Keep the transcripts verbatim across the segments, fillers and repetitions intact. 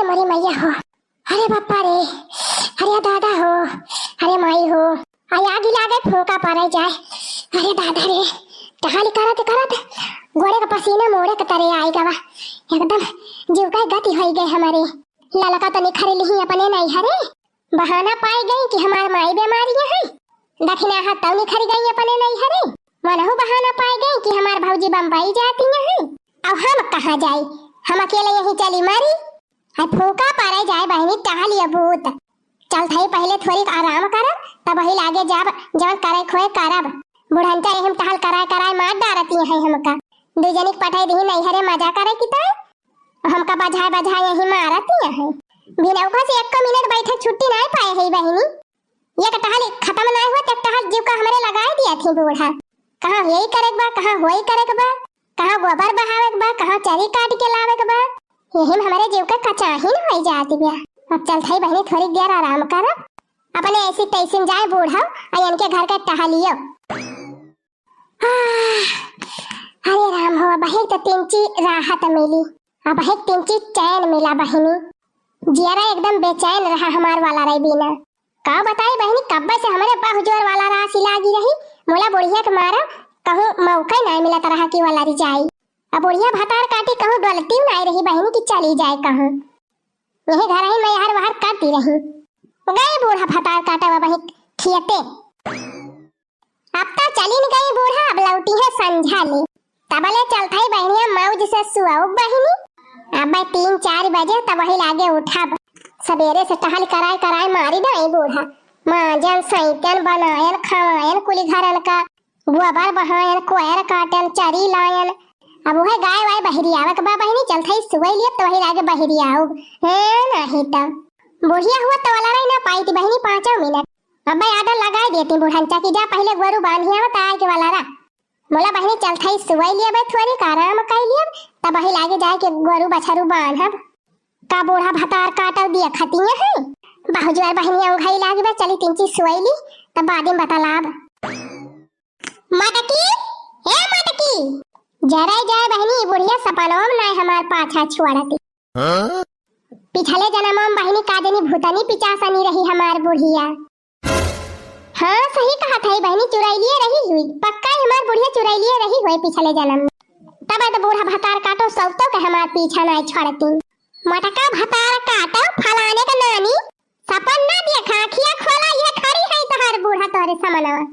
मोरी मैया हो, अरे बापा रे, अरे दादा हो, अरे माई हो, आई आगी लागे फूंका परे जाए। अरे दादा रे, टहल करत करत गोड़े का पसीना मोड़े के तरे आई गवा, एकदम जीव का गति होई गए हमरे। ललका तो निखर लिही अपने नैहरे, बहाना पाई गई कि हमार माई बीमारी है, दखिना हाथ तौ निखर गई अपने नैहरे, मनहु बहाना पाई गई कि हमार भौजी बम्बई जाती है, अब हम कहाँ जाई, हम अकेले यहीं चली मरी। अब फूंका परे जाए बहिनी, टहलिया बूत। चलत हई पहिले थोड़ी आराम करब, तब वही लागे जाब, जवन करे खोए करब। बुढ़नचा एहिम टहल कराए कराए मार डारती है हमका। दू जनी के पठाई दिही नैहरे मजा करे की तो हमका बजाए बजाए यही मारती है। बिनौका से एको मिनट बैठे छुट्टी नहीं पाए है बहिनी। एक टहल खत्म नहीं हुआ, एक टहल जीव का हमरे लगाए दिया थी बूढ़ा। कहाँ यही करे के बा, कहाँ होई करे के बा, कहाँ गोबर बहावे के बा, कहाँ चरी काट के लावे के बा, यही में हमरे जीव का कचाही न होई जाती बिया। अब चलत हई बहिनी थोड़ी देर आराम करब, अपने ऐसी तैसी में जाए बूढ़ा और इनके घर का टहलियो। आह, अरे राम हो, अब एक तो तिनची राहत मिली, अब एक तिनची चैन मिला बहिनी। जियरा एकदम बेचैन रहा हमार वाला रही बिना। का बताई बहिनी, कब्बे से हमरे बहु जोर वाला रासी लागी रही, मोला बुढ़िया के मारा कहूँ मौका ही नहीं मिलत रहा कि वाला री जाई। अब बुढ़िया भतार काटी कहूँ डोलती नहीं रही बहिनी कि चली जाए कहूँ। यही घर ही में हर वहर करती रही। गई बूढ़ा भतार काटा बहिनी खियते। अब तो चली न गई बूढ़ा, अब लौटी है संझा ले। तबले चलत हई बहिनिया मौज से सुआऊ बहिनी। अब तीन चार बजे तब वही लागे उठब। सबेरे से टहल कराए कराए मारी गई बूढ़ा। मांजन, सैतन, बनायन, खवायन, कुली घरन का गोबर बहायन, कोयर काटन, चरी लायन। अब वह गाय वाय बहरियावे के बा बहिनी, चलत हई सुबह लिए तो वही लागे बहरियाऊ। हैं, नहीं तो बुढ़िया हुआ तो वाला रही ना पाई थी बहिनी पाँचों मिनट। अब मैं आडर लगाए देती बुढ़नचा की जा पहले गोरू बांधी आवा ता आए के वाला रहा। मोला बहिनी चलत हई सुबह लिए बे थोड़ी का आराम कर लिए, तब वही लागे जाए के गोरू बछरू बांधब। का बूढ़ा भतार काटल दिया खतिया है। बहु जोर बहिनी औंघाई लागी बा, चली तीन चीज सुआई ली, तब बाद में बतलाब। मटकी, ए मटकी, जरे जाए बहिनी, ई बुढ़िया सपनवा में नाय हमार पाछा छोड़ती। हाँ? पिछले जन्म में बहिनी का जनी भूतनी पिचासनी रही हमार बुढ़िया। हाँ, सही कहत है बहिनी, चुरैलिए रही हुई, पक्का ही हमार बुढ़िया चुरैलिए रही हुई पिछले जन्म में। तब तो बूढ़ा भतार काटो सौतो के हमार पीछा नाय छोड़ती। मटका भतार काटो फलाने का नानी, सपन ना देखा, अखिया खोला, ये खड़ी है तोहार बूढ़ा तोहरे समनवा।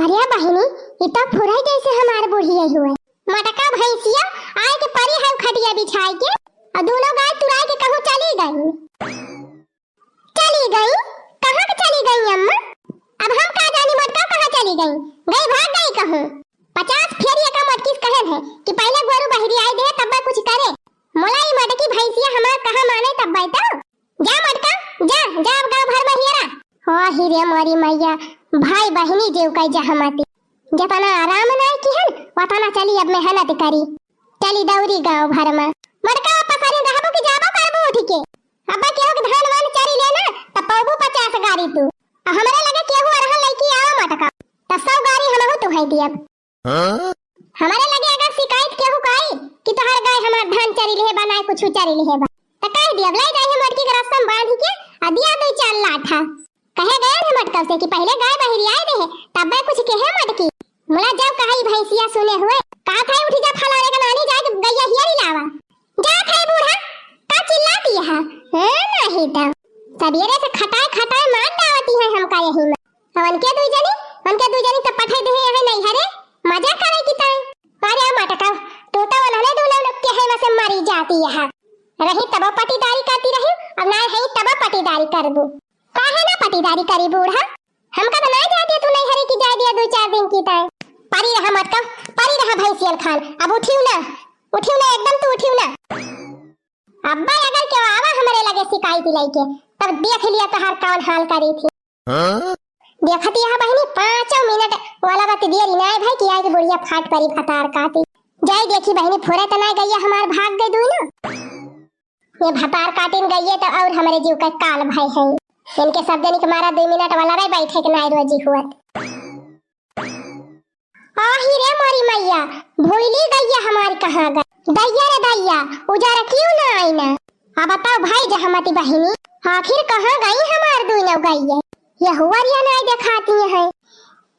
अरे बहिनी, ई तो फुरई जैसे हमार बुढ़िया हुए। मटका भैंसिया आए के परी है खटिया बिछाए के, और दोनों गाय तुराए के कहूँ चली गई। चली गई? कहाँ के चली गई अम्मा? अब हम का जानी मटका कहाँ चली गई, गई भाग गई कहूँ। पचास फेरी एका मटकी से कहे है कि पहले गोरू बहरी आए दे तब कुछ करे। मोला ई मटकी भैंसिया हमार कहाँ माने तब तो। जा मटका, जा, जा अब गाँव भर में हियरा। हो ही रे मोरी मैया, भाई बहिनी जेव कई जहमती। जतना आराम नाय किहन, वतना चली अब मेहनत करी। चली दौरी गाँव भर में। मटका पसरी रहबो कि जाबो करबो उठ के? अब्बा केहू के धान वान चरी लेना, त पौबू पचास गारी तू। आ हमरे लगे केहू अरहन लइकी आवा मटका, त सौ गारी हमहू तुहई दियब। हाँ? हमरे लगे अगर शिकायत केहू कई कि तोहार गाय हमार धान चरी लिहे बा, नाय कुछ चरी लिहे बा, त कह दियब, ले जाई हम मटकी के रस्सा में बांध के आ दिया दो चार लाठा। कहे गए रे मटकल से कि पहले गाय बहरी आए दे, तब्बे कुछ कहे मटकी। मुला जब कहा ई भैंसिया सुने हुए, का था उठी जा फलाने का नानी जाके गैया हियरी लावा। जा था बूढ़ा, का चिल्लाती है? हाँ, नहीं तो। सबेरे से खटाए खटाए मार डावती है हमका यही में। अब उनके दुई जनी, उनके दुई जनी तो पठाई दे यहाँ नैहरे, मजा करे की ताई। अरे मटका, तू तो उन्होंने दोनों लोग के है में से मरी जाती है। रही तब पटीदारी करती रही, अब ना है तब पटीदारी करबू। काहे ना पटीदारी करी बूढ़ा? हमका तो ना जाए दिया तू नैहरे की जाए दिया दो चार दिन की ताई। परी रहा मटका, परी रहा भैंसियन खान, अब उठियो ना, उठियो ना, एकदम तू उठियो ना। अब्बा अगर केहू आवा हमरे लगे शिकायत लइके, तब देख लिया तोहार कौन हाल करी थी। हाँ? देखती है बहिनी, पाँचों मिनट वाला बात देरी ना है भाई कि आज बुढ़िया फाट परी भतार काटी। जाई देखी बहिनी, फुरे तो ना गई हमार, भाग गई दुई ना। ये भतार काटिन गइये तो और हमरे जीव का काल भय है। इनके सब जनी के मारा दुई मिनट वाला रह बैठे के नाय रोजी हुअत। आही रे मोरी मैया, भूली गइये हमारी कहाँ गए। दैया रे दैया, उजारा क्यों ना आईना? अब बताओ भाई जहमती बहिनी, आखिर कहाँ गई हमार दुइनौ गइया? यहू अरिया नाई देखाती हैं,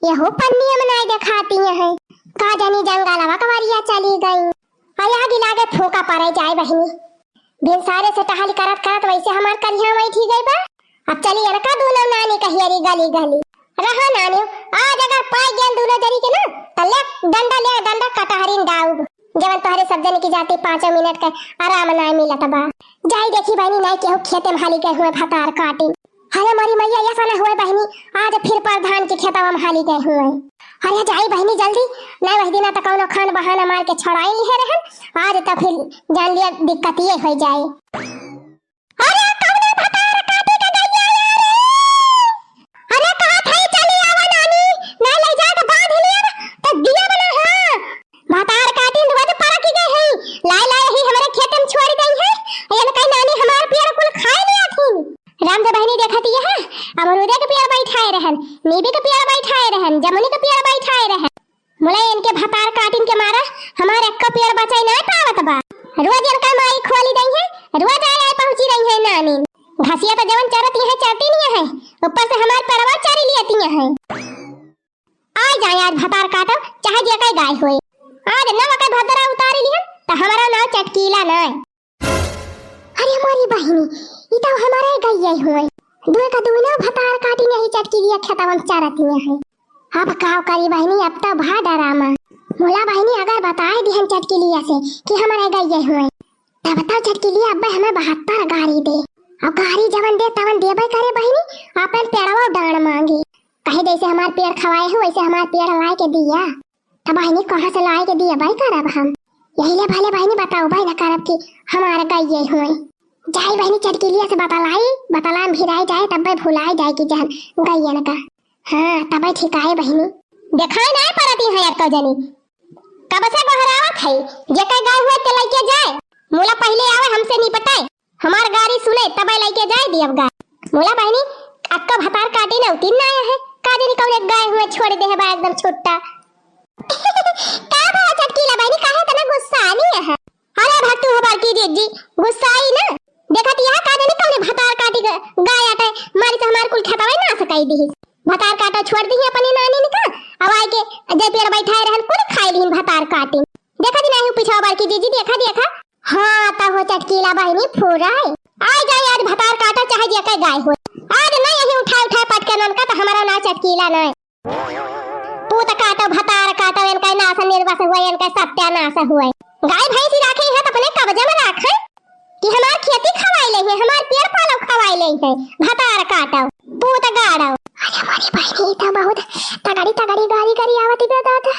यहू पन्निया में नाई देखाती हैं। का जानी जंगलवा कवरिया चली गई। अरे आगी लागे फूका परे जाए बहिनी। भिनसारे से टहल करत करत वैसे हमार करिहा वही ठीक गई बा। अब चली इनका दुइनौ नानी कहियरी गली गली। रहा नानी, आज अगर पाई गयन दुइनौ जनी के ना, त ले डंडा, ले डंडा कटहरिन डाउब। जवन तोहरे सब जनी की जाति पाँचों मिनट का आराम नाई मिलत बा। जाई देखी बहिनी, नाई केहू खेते में हाली गए हुए भतार काटिन। अरे मोरी मैया, ऐसा ना हुए बहिनी, आज फिर प्रधान के खेतवा में हाली गए हुए। अरे जाई बहिनी जल्दी, नाई वही दिना त कौनो खान बहाना मार के छोड़ाई लिहे रहन, आज त फिर जान लिया दिक्कत ये हो जाए। अरे कौने भतार काटी के गइया रे? अरे कहा था चली आवा नानी, ना ले जाके बांध लिया ना, तो दिया बना है। भतार काटी रोज परक गए हैं, लाए लाए ही हमारे खेत में छोड़ गई है। ये कहीं नानी हमार पेड़ कुल खाए लिया थी। राम दे बहिनी देखती है, अमरूदे के पेड़ बैठाए रहन, नीबी के पेड़ बैठाए रहन, जमुनी के पेड़ बैठाए रहन। मुला इनके भतार काटिन के मारा हमार एक्को पेड़ बचाई नाई पावत बा। रोज इनका माई खोली दई है, रोज आए आए पहुंची रही है नानी। घसिया तो जवन चरत यहाँ चरती नहीं है, ऊपर से हमार पेड़वा चरी लियती है। आ जाए आज भतार काटब, चाहे जे कई गाय होए। आज नवा के भदरा उतारी लिहन, तो हमारा नाव चटकीला नाई। अरे मोरी बहिनी, ई तो हमारे गइया हुए। दुए का दुइनौ भतार काटी नहीं चटकीलिया खेतवा में चरती है। अब का करी बहिनी, अब तो भा डरामा। मुला बहिनी अगर बताए दिहन चटकीलिया से कि हमारे गइया हुए, तब तो चटकीलिया अब्बे हमें बहत्तर गारी दे। अब गारी जवन दे तवन देबे करे बहिनी, अपन पेड़वा डांड मांगी। कहे जैसे हमार पेड़ खवाए हो वैसे हमार पेड़ लाए के दिया। तब बहिनी कहाँ से लाए के दिया भाई करब हम? यही ले भले बहिनी बताओ भाई ना करब कि हमार गइये हुए। जाई बहिनी चटकीलिया से बतलाई, बतलाम भिराई जाए तब भाई भुलाई जाए कि जहन गइयन का। हाँ तब भाई ठिकाए बहिनी। देखाए ना परती है एक जनी। कब से गोहरावत है, जेकर गाय हुए ते लइके जाए। मुला पहिले आवे हमसे निपटाए। हमार गारी सुने तब लइके जाए दियब गाय। मुला बहिनी अक्का भतार काटी ना उतिन ना आया है। का जनी कौन एक गाय हुए छोड़ दे है बा एकदम छुट्टा। का भा चटकीला बहिनी काहे तना गुस्सा नहीं है? अरे भक्तू हमार की जीजी गुस्साई ना। देखत यह का जनी कौन भतार काटी ग-, गाय आटे मारी तो हमार कुल खेतवा ना सकाई दी। भतार काटा छोड़ दी अपने नानी ने का। अब आए के जे पेड़ बैठाए रहन कुल खाए लीन भतार काटी। देखा दी नहीं पीछा बड़की जीजी, देखा, देखा। हाँ, त हो चटकीला बहिनी फुराए। आ जाए आज भतार काटा चाहे जे के गाय हो। आज नहीं यही उठाए, उठाए पटके ननका त हमारा ना चटकीला नहीं। पूत काटो, भतार काटो, इनका नाश निर्वस हुए, इनका सत्यानाश हुए। गाय भैंसी राखे हैं त अपने कब्जे में राखे कि हमार खेती खवाई ले हैं, हमार पेड़ पालो खवाई ले हैं। भतार काटो, पूत गाड़ो। अरे हमारी बहिनी त बहुत तगड़ी, तगड़ी गारी करी आवती बे दादा।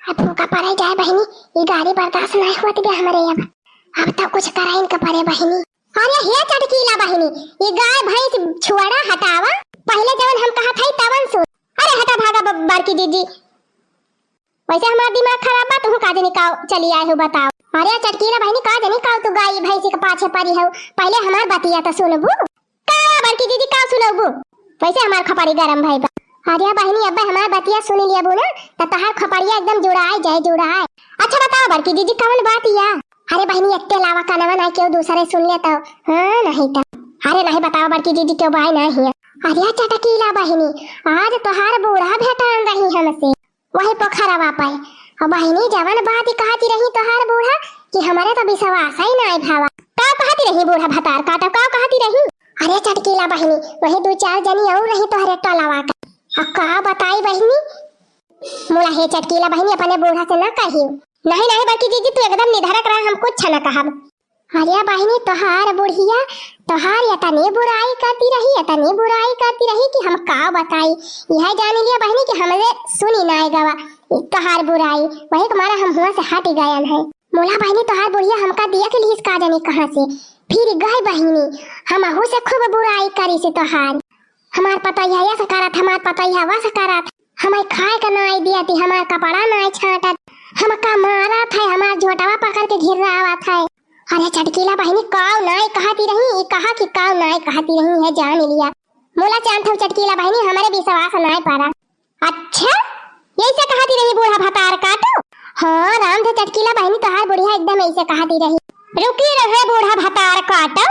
अब फूका पड़े जाए बहिनी, ई गारी बर्दाश्त नहीं होत बे हमरे अब। अब तो कुछ कराइन के पड़े बहिनी। अरे हे चटकीला बहिनी, ई गाय भैंस छुआड़ा हटावा। पहले जवन हम कहत हई तवन सुन। अरे हटा भागा ब-, बड़की जीजी। वैसे हमार दिमाग खराब बा, तू का जनी काव चली आए हो बताओ। अरे चटकीला बहिनी का जनी काव तू गाय भैंसी के पाछे पड़ी हो। पहले हमार बतिया तो सुनबू। का बड़की दीदी, का सुनबू? वैसे हमार खपड़ी गरम भई बा। अरे बहिनी, अब्बे हमार बतिया सुन लियबू ना, त तहार खपड़िया एकदम जुड़ाए जाए, जुड़ाए। अच्छा बताओ बड़की दीदी, कवन बात या? अरे बहिनी, एत्ते लावा कनवा ना केहू दूसरे सुन ले तो। हाँ, नहीं तो। अरे नहीं बताओ बड़की दीदी, केहू बाई नहीं है। अरे चटकीला बहिनी, आज तोहार बूढ़ा भेटान रही हमसे। वही पोखरवा पे। और बहिनी, जवन बात कहती रही तोहार बूढ़ा कि हमरे तो विश्वास ही नाई भावा। का कहती रही बूढ़ा भतार काटा, का कहती रही? अरे चटकीला बहिनी, वही दो चार जनी और रही तोहरे टोलावा का। अब का बताई बहिनी? मुला हे चटकीला बहिनी, अपने बूढ़ा से ना कही। नहीं, नहीं बड़की जीजी, तू एकदम निधरक रहा, हम कुछ न कहब। अरे बहिनी, तोहार बुढ़िया, तोहार इतनी बुराई करती रही, इतनी बुराई करती रही कि हम का बताई। यह जान लिया बहिनी कि हमरे सुनी नाय गवा तोहार बुराई, वही के मारा हम हुआ से हट गयन है। मोला बहिनी, तोहार बुढ़िया हमका दिया के लिहिस का जानी कहाँ से, फिर गए बहिनी, हमहू से खूब बुराई करी से तोहार। हमार पतोहिया यस करत, हमार पतोहिया वस करत, हमें खाए का नाई दियती, हमार कपड़ा नाई छाटत, हमका मारत है, हमार झोटवा पकड़ के घिर्रावत है। अरे चटकीला बहिनी, काव नाई कहती रही, ई कहा कि काव नाई कहती रही है, जान लिया। मोला जानत हऊ चटकीला बहिनी, हमरे विश्वास नाई पड़ा। अच्छा, यही से कहती रही बूढ़ा भतार काटो? हाँ, राम थे चटकीला बहिनी, तोहार बुढ़िया एकदम ऐसे कहती रही। रुकी रहे बूढ़ा भतार काटो।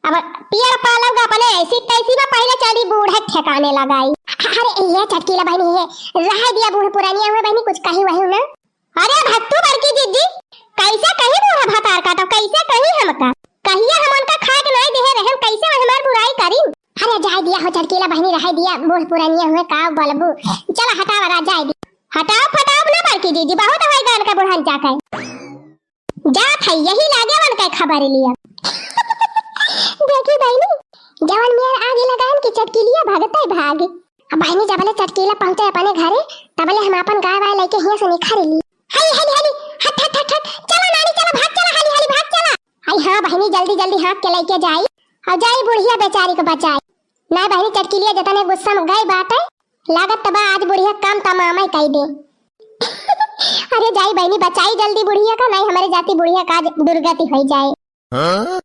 अब पियर पालव का अपने ऐसी तैसी में पहिले चली बूढ़ा ठेकाने लगाई। अरे ये चटकीला बहिनी है, रहे दिया बूढ़ पुरानिया हुए बहिनी, कुछ कही वही ना। अरे भत्तू बड़की जिज्जी, कैसे कही बूढ़ा भतार काटो, कैसे कही हमका? कहिया हम उनका खाए के नहीं देहे रहे, कैसे वह हमार बुराई करी? अरे जाए दिया हो चटकीला बहिनी, रहे दिया बूढ़ पुरानिया हुए का बोलबू। चला हटावा रा, जाए दिया। हटाओ फटाओ ना बड़की जिज्जी, बहुत है गान का बुढ़न चाके। जात है, यही लागे वन के खबर लिया। देखी बहिनी, जवन मेर आगे लगान की चटकीलिया भागते भाग। अब बहिनी जबले चटकीला पहुँचे अपने घरे, तबले हम अपन गाय वाय लेके हियाँ से निखर ली। हली, हली, हली, हट, हट, हट, हट, चला नानी, चला, भाग चला, हली, हली, भाग चला। आई हाँ बहिनी, जल्दी, जल्दी हाँक के लेके जाई, और जाई बुढ़िया बेचारी को बचाई। ना बहिनी, चटकीलिया जतने गुस्सा में गई बाटे, लागत त बा आज बुढ़िया काम तमाम ही कई दे। अरे जाई बहिनी, बचाई जल्दी बुढ़िया का, नहीं हमारे जाती बुढ़िया का आज दुर्गति होई जाए। हाँ?